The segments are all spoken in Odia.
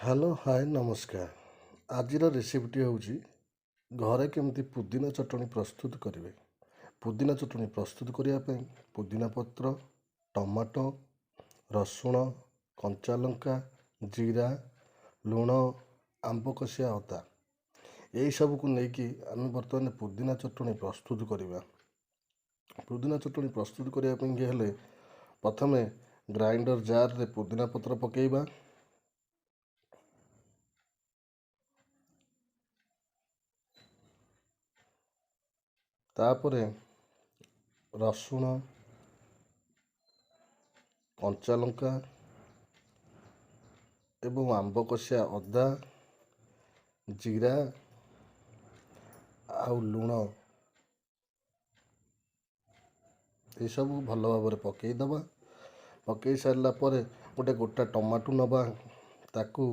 ହ୍ୟାଲୋ, ହାଏ, ନମସ୍କାର। ଆଜିର ରେସିପିଟି ହେଉଛି ଘରେ କେମିତି ପୁଦିନା ଚଟଣି ପ୍ରସ୍ତୁତ କରିବେ। ପୁଦିନା ଚଟଣି ପ୍ରସ୍ତୁତ କରିବା ପାଇଁ ପୁଦିନା ପତ୍ର, ଟମାଟୋ, ରସୁଣ, କଞ୍ଚା ଲଙ୍କା, ଜିରା, ଲୁଣ, ଆମ୍ବ କଷିଆ ଅଦା, ଏଇସବୁକୁ ନେଇକି ଆମେ ବର୍ତ୍ତମାନ ପୁଦିନା ଚଟଣି ପ୍ରସ୍ତୁତ କରିବା। ପୁଦିନା ଚଟଣି ପ୍ରସ୍ତୁତ କରିବା ପାଇଁ ହେଲେ ପ୍ରଥମେ ଗ୍ରାଇଣ୍ଡର ଜାର୍ରେ ପୁଦିନା ପତ୍ର ପକାଇବା। ତାପରେ ରସୁଣ, କଞ୍ଚା ଲଙ୍କା ଏବଂ ଆମ୍ବ କଷିଆ ଅଦା, ଜିରା ଆଉ ଲୁଣ ଏସବୁ ଭଲ ଭାବରେ ପକାଇଦେବା। ପକାଇ ସାରିଲା ପରେ ଗୋଟେ ଗୋଟା ଟମାଟୋ ନେବା, ତାକୁ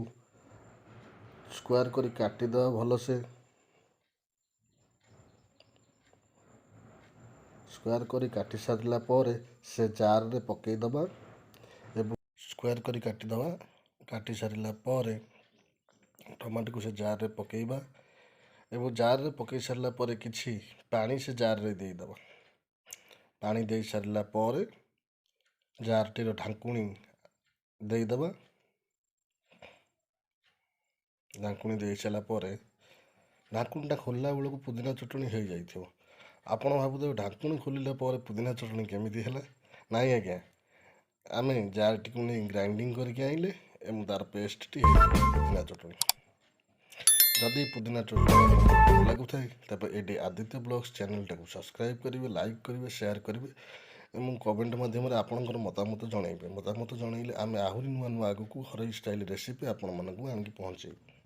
ସ୍କୋୟାର କରି କାଟିଦେବା ଭଲସେ। ସ୍କୋୟାର କରି କାଟି ସାରିଲା ପରେ ସେ ଜାର୍ରେ ପକାଇଦେବା ଏବଂ ସ୍କୋୟାର କରି କାଟିଦେବା। କାଟି ସାରିଲା ପରେ ଟମାଟୋକୁ ସେ ଜାର୍ରେ ପକାଇବା ଏବଂ ଜାର୍ରେ ପକାଇ ସାରିଲା ପରେ କିଛି ପାଣି ସେ ଜାର୍ରେ ଦେଇଦେବା। ପାଣି ଦେଇ ସାରିଲା ପରେ ଜାର୍ଟିର ଢାଙ୍କୁଣୀ ଦେଇଦେବା। ଢାଙ୍କୁଣୀ ଦେଇ ସାରିଲା ପରେ ଢାଙ୍କୁଣୀଟା ଖୋଲିଲା ବେଳକୁ ପୁଦିନା ଚଟଣି ହେଇଯାଇଥିବ। ଆପଣ ଭାବୁଥିବେ, ଢାଙ୍କୁଣୀ ଖୋଲିଲା ପରେ ପୁଦିନା ଚଟଣି କେମିତି ହେଲା? ନାଇଁ ଆଜ୍ଞା, ଆମେ ଜାର୍ଟିକୁ ନେଇ ଗ୍ରାଇଣ୍ଡିଙ୍ଗ କରିକି ଆଣିଲେ ଏବଂ ତା'ର ପେଷ୍ଟଟି ହେଇଗଲା ପୁଦିନା ଚଟଣି। ଯଦି ପୁଦିନା ଚଟଣି ଆପଣଙ୍କୁ ଭଲ ଲାଗୁଥାଏ, ତେବେ ଏଠି ଆଦିତ୍ୟ ବ୍ଲଗ୍ସ ଚ୍ୟାନେଲଟାକୁ ସବସ୍କ୍ରାଇବ୍ କରିବେ, ଲାଇକ୍ କରିବେ, ସେୟାର କରିବେ ଏବଂ କମେଣ୍ଟ ମାଧ୍ୟମରେ ଆପଣଙ୍କର ମତାମତ ଜଣାଇବେ। ମତାମତ ଜଣାଇଲେ ଆମେ ଆହୁରି ନୂଆ ନୂଆ ଆଗକୁ ଘରୋଇ ଷ୍ଟାଇଲ୍ ରେସିପି ଆପଣମାନଙ୍କୁ ଆଣିକି ପହଞ୍ଚେଇବୁ।